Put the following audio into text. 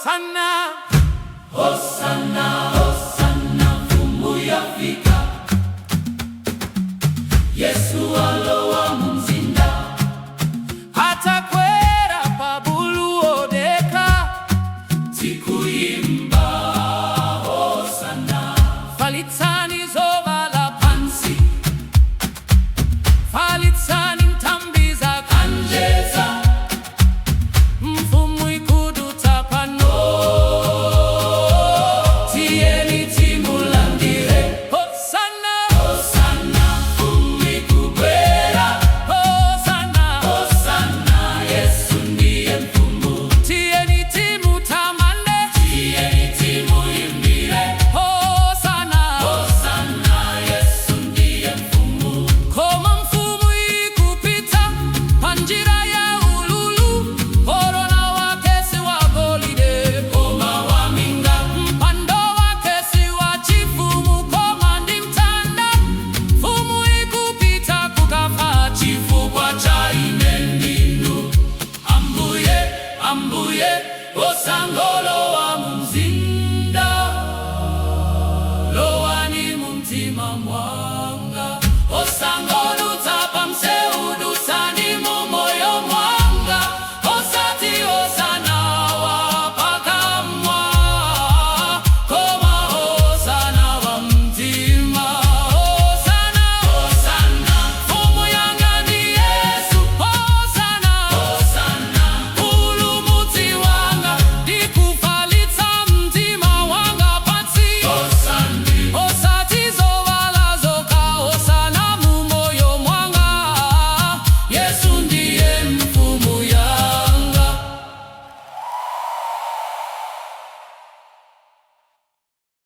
Hosanna. Hosana, Hosana, mfumu yafika. Yesu alowa mumzinda. Atakwera pa bulu odekha. Tikuimba Hosana. Valitsani zovala pansi. Valitsani nthambi za Kanjedza. Mfumu ikudutsa pano. Tiyeni timulandire. Hosanna. Hosana, mfumu ikubwera. Hosanna. Hosana, Yesu ndiye mfumu. Tiyeni timutamande. Tiyeni timuimbire. Hosanna. Hosana, Yesu ndiye mfumu. Koma mfumu ikupita panjira ya ululu. Korona wake si wa golide Koma waminga. Mpando wake si wa chifumu koma ndi mtanda. Mfumu ikupita kukafa. Chifukwa cha ine ndinu. Ambuye, Ambuye, osangolowa.